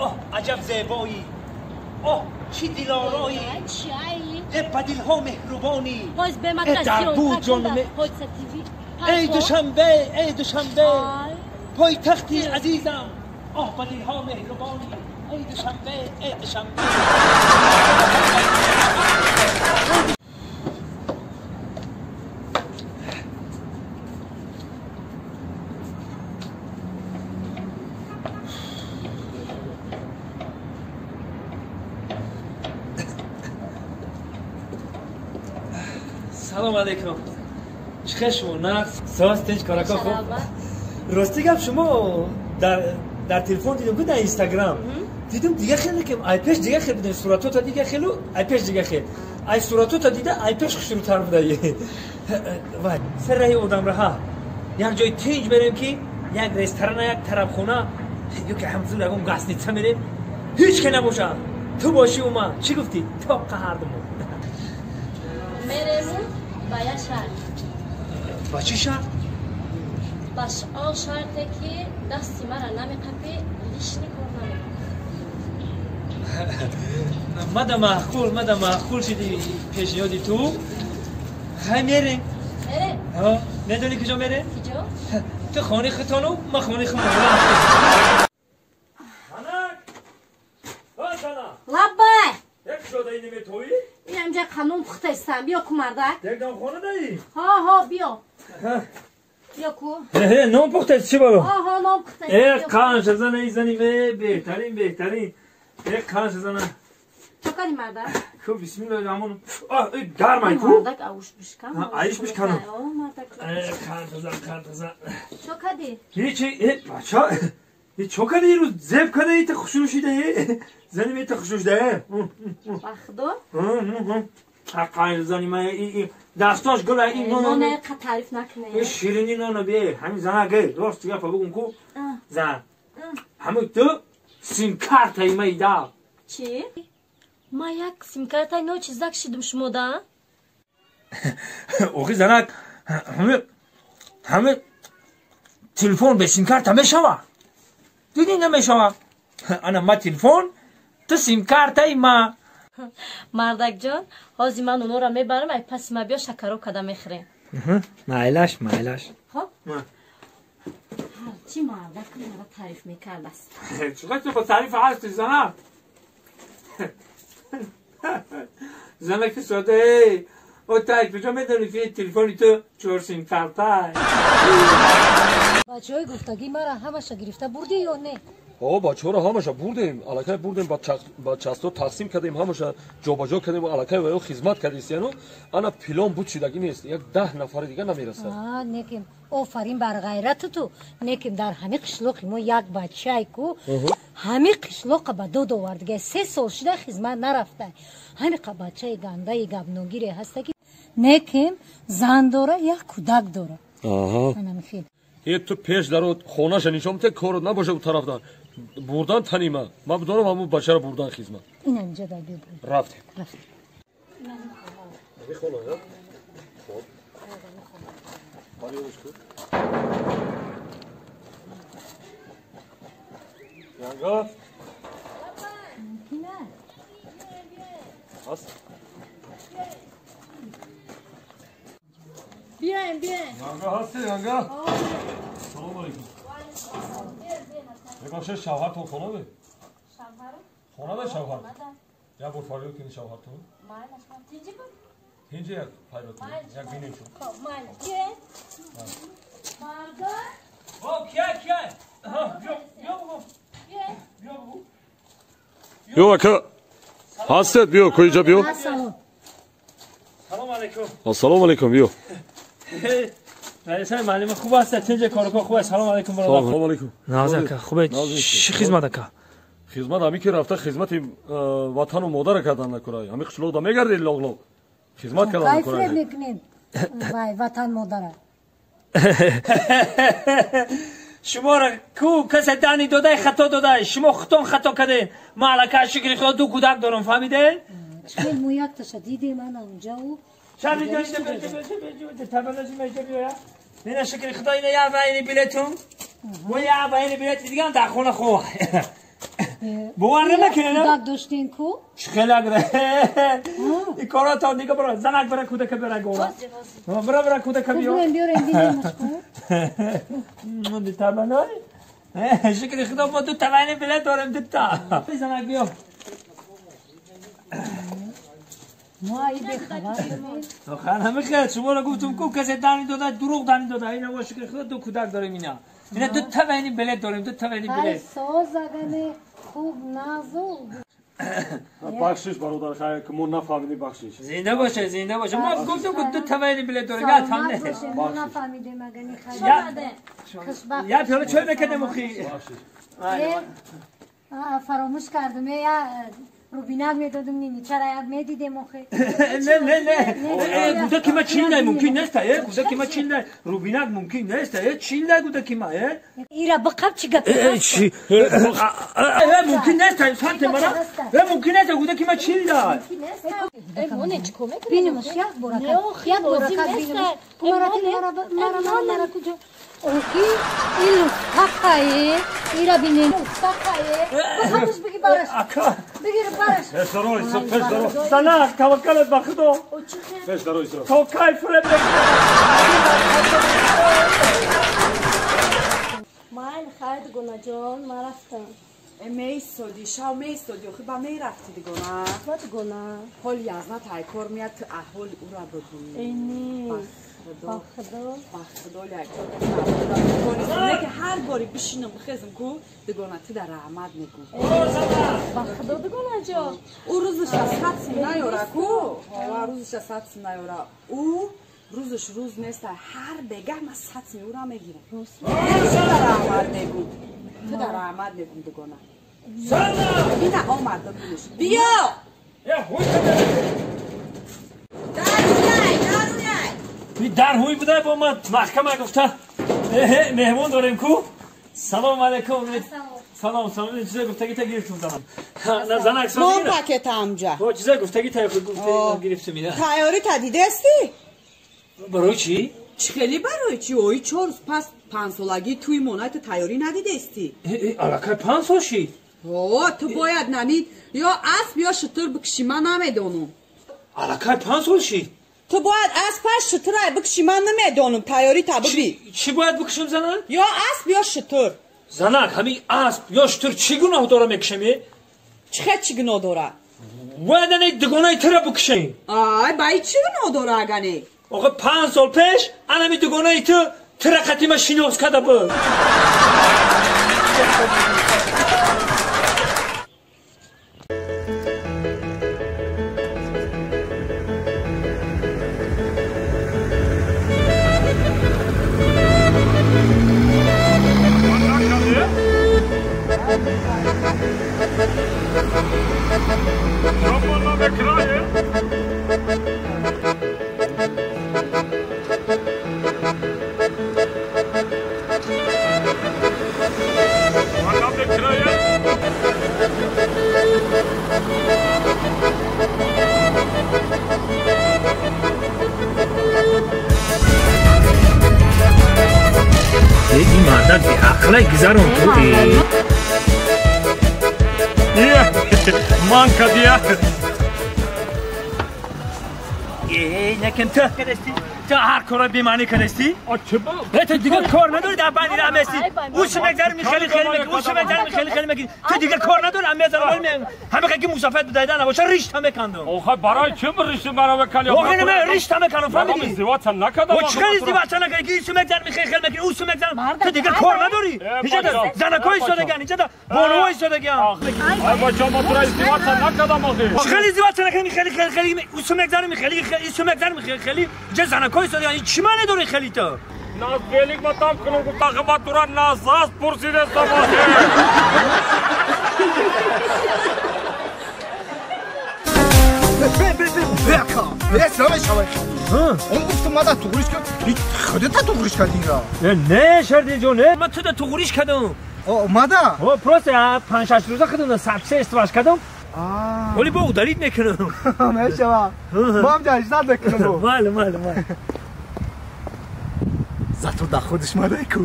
Оҳ, аҷаб зебоӣ, оҳ, чӣ дилоройӣ, ба дилҳо меҳрубонӣ. Эй Душанбе, эй Душанбе, пойтахти азизам, оҳ, ба дилҳо меҳрубонӣ. Эй Душанбе, эй Душанбе. Салом алейкум. Чӣ хел шумо? Нағз? Соз, тинч, корако хуб? Рости гап, шумо дар телефон дидам, ку дар Инстаграм. Дидам дига хеле ки ай пеш дига хел будем, суратота дига хелу ай пеш дига хел. Ай суратота дида ай пеш хушрӯтар будаи. Вай, сар раҳи одамраҳа. Як ҷои тинч мерем ки як ресторана, як тарабхона, ё ки ҳамзур ягон гостиница мерем. Ҳеҷ ке набошад. Ту бошӣ у ман. Чӣ гуфтӣ? Тоққа ҳардумон. Мерему ба як шарт. Ба чӣ шарт? Ба он шарте ки дасти мара намеқапӣ, лишний кор намекунӣ. Мада маъқул, мада маъқул шиди пешниҳоди ту. Хай мерем. Мерем? Ҳа, медонӣ куҷо мерем? Куҷо? Ту хонаи худтону ман хонаи худам. Занак! Зана! Лаббай! Як шодаи неметоӣ? Инамҷа қанун пухтаистам. Биё ку, мардак. Якдам хона даӣ? Ҳо, ҳо, биё. Биё ку. Нон пухтаист чӣ бало? Ҳо, ҳо, нон пухтаист. Э, қанша зана и зани, беҳтарин, беҳтарин. Э, қанша зана. Чо кардӣ, мардак? Ку, бисмиллоҳи раҳмон. Оҳ, гармай ку. Мардак, ауш бишкан. Аиш бишканам. О, мардак. Э, қанша зан, қанша зан. Чо кардӣ? Ҳечи, э, бача. Чо кардӣ ирӯз? Зеб кардаи, та хушрӯ шидаи? Зани ме та хушрӯ шидаи. Ба худо? Қанша зани ма дастош гула ин нон. Ноне қа таъриф накунӣ. Ин ширини нона бе, ҳамин зана ге, рост гапа бугум ку. Зан. Ҳамин ту симкартаи ма ида. Чӣ? Ма як симкартаи ночизак шидум шумо да? Охи занак, ҳамин телефон бе симкарта мешава? Дидӣ намешава? Ана ма телефон, ту симкартаи ма. Мардакҷон, ҳозир ман онора мебарам, ай паси ма биё, шакаро када мехӯрем. Майлаш, майлаш. Хоб? Ҳарчи мардак мара таъриф мекардааст. Чӣ ту ба таъриф ҳасти, занак? Занаки сода, о тай куҷо медонӣ ки телефони ту чор симкарта? Бачаҳои гуфтагӣ мара ҳамаша гирифта бурдӣ ё не? О, бачаҳоро ҳамаша бурдем, аллакай бурдем, ба часто тақсим кардем, ҳамаша ҷобаҷо кардем, аллакай ва ё хизмат кардистияну ана пилон буд, шидагӣ нест, як 10 нафари дига намерасад. Неким, офарин бар ғайрату ту, неким дар ҳами қишлоқи мо як бачае ку ҳами қишлоқа ба дод овардига, 3 сол шида хизмат нарафта. Ҳамиқа бачаи гандаи гапногире ҳаста ки неким зан дора, як кӯдак дора. Е, ту пеш даро хонаша нишон бите, корот набоша у тарафдан. Бурдан танима. Ман бидонам ҳамун бачаро бурдан хизмат. Инамҷа да биё бурд. Рафтем. Рафтем. Ами хона, я? Хоб. Барёдаш ку. Янга? Мумкин аст. Биёем, биёем. Янга ҳасти, янга? Салом алейкум. Бебахшед, шавҳартон хона бе? Шавҳарам? Хона бе шавҳар? Як бор фарёд кунӣ шавҳартон. Майлаш, тинҷи буд? Тинҷи як фарёд кунӣ, як бинем шуд. Хоб, майлаш, биёем. Мардак? О, кия, кия? Биё, биё бугу. Биёем. Биё бугу. Ё, ака. Ҳастед, биё, куиҷа биё. Салом. Салом алейкум. Ассалому алейкум, биё. Раисаи маълима хуб аст, тинҷа корко хуб аст. Салом алейкум, бародар. Салом алейкум. Нағз ака, хуб чӣ хизмат ака? Хизмат ҳами ки рафта хизмати ватану модара кардан накурай. Ҳами қишлоқда мегардед лоғлоғ. Хизмат кардан накурай. Кайф мекунед вай ватан модара. Шуморо ку касе дани додай хато додай. Шумо худтон хато кардед. Ман аллакай шукри худо ду кӯдак дорам, фаҳмидед? Чӣ мо якташа дидем ана унҷа у. Шаб иҷо биёя. Нина шукри худо ина як вайни билетум. Ва як вайни билети дигам дар хона хоб. Бовар намекунед? Кӯдак доштен ку? Чӣ хелак ин коротон дига бара занак бара кӯдака бара гора. Бара бара кӯдака биё. Биёрем бинемаш ку. Дитабалой. Шукри худо мо ду тавайни билет дорем дута. Занак биё. мо ай бехабар. Охир ҳамихел шуморо гуфтум ку касе дани дода дурӯғ дани дода. Ина мо шукри худо ду кӯдак дорем ина. Ина ду тавайни билет дорем, ду тавайни билет. Соз агане хуб назу. Бахшиш бародар, хайр ки мо нафаҳмидем, бахшиш. Зинда боше, зинда боше. Мо гуфтум ки ду тавайни билет дорем. Я там не. Мо нафаҳмидем агане хайр. Я пиёла чой мекардем охи. Фаромӯш кардум. Я рубинак медодум, ниничара як медидем охи. Не, не, не. Гуфта ки ма чил най мумкин нест, гуфта ки ма чил най рубинак мумкин нест, чил най гуфта ки ма, Ира бақаб чӣ гап? Чи? Мумкин нест, санте мара. Мумкин нест, гуфта ки ма чил най. Моне чӣ кор мекунем? Бинемаш як бора як бора бинемаш. Мара мара мара мара куҷо? Охи ин луфтақае, ира бинем луфтақае. Бахамуш бигир бараш. Ака. Бигир бараш. Пеш дарой, пеш дарой. Занак, таваккалат ба худо. Пеш дарой, сиро. То кайф фреб. Ман хайр дугонаҷон, ман рафтам. Меистоди, шав меистоди, охи ба мерафти дугона. Ба дугона. Ҳоли язна тайкор меяд, ту аҳволи ӯра бибинӣ. Эни. Ба худо, ба худо ки ҳар бори бишинам бихезам ку дугона ту дар раҳмат мегӯ. Ба худо дугонаҷон. Ӯ рӯзаша сад сум наёра ку, рӯзаша сад сум наёра. Ӯ рӯзаш рӯз нест, ҳар бегаҳ ман сад сум ӯра мегирам. Ту дар раҳмат мегӯ. Ту дар раҳмат мегӯм дугона. Ина омад бибиниш. Биё! Дар ҳуй буда бо ма маҳкама гуфта меҳмон дорем ку. Салом алейкум. Салом, салом. Чиза гуфтагита гирифтум занам. Занак мон пакета амҷа. Бо чиза гуфтагита гирифтум ина. Тайёрӣ та дидестӣ? Барои чӣ? Чӣ хеле барои чӣ? Ои 4 рӯз пас панҷсолагии туи монай ту тайёрӣ надидестӣ? Аллакай 5 сол шид. О, ту бояд намид ё асп ё шутур бикшӣ, ман намедонам. Аллакай 5 сол шид. Ту бояд аспаш шутурай бикшӣ, ман намедонам, тайёрӣ та бибӣ. Чӣ бояд бикшам занак? Ё асп ё шутур. Занак, ҳамин асп ё шутур чӣ гуноҳ дора мекшам? Чӣ хел чӣ гуноҳ дора? Бояд ане дугонаи тура бикшем. Ай, ба и чӣ гуноҳ дора агане? Охе 5 сол пеш анами дугонаи ту тура қатима шинос карда буд. Ин мардак беақлай гузарон ту. Ман кадия. Некем ту кадасти? Ту ҳар корро бемаънӣ кадасти? Ту дигар кор надорӣ дар банди раҳ местӣ. Ӯ чӣ мегзарӣ хеле хеле мекунӣ, ӯ чӣ мегзарӣ хеле хеле мекунӣ. Ту дигар кор надорӣ, ҳам мезанам, ҳама ки мусофат дайда набоша ришта мекандам. Охе барои чӣ ришта маро меканӣ? Охе не ришта меканам, фаҳмидӣ? Издивоҷ накардам. Ӯ чӣ издивоҷ накардӣ? Ки чӣ мегзарӣ хеле хеле мекунӣ, ӯ чӣ мегзарӣ. Ту дигар кор надорӣ. Инҷа занакҳо истодаган, инҷа бонуҳо истодаган. Ай бача, мо туро издивоҷ накардам охе. Чӣ издивоҷ накардӣ? Хеле хеле хеле ӯ чӣ мегзарӣ хеле хеле чӣ мегзарӣ хеле хеле. Инҷа занакҳо истодаган. Чӣ маъне дорӣ хеле ту? Наз велик матам кунам гуфта ма тура назаз пурсидестам охе. Он гуфтум мада туғриш кард, худата туғриш кардӣ инро? Не, Шердинҷон, не, ман туда туғриш кардам. Мада? Просто 5-6 рӯза худам сабсе истифода кардам. Вале бо удалить мекунам. Мешава. Ман ҷаждат мекунам. Мале, мале, мале. Зато да худаш мадай ку.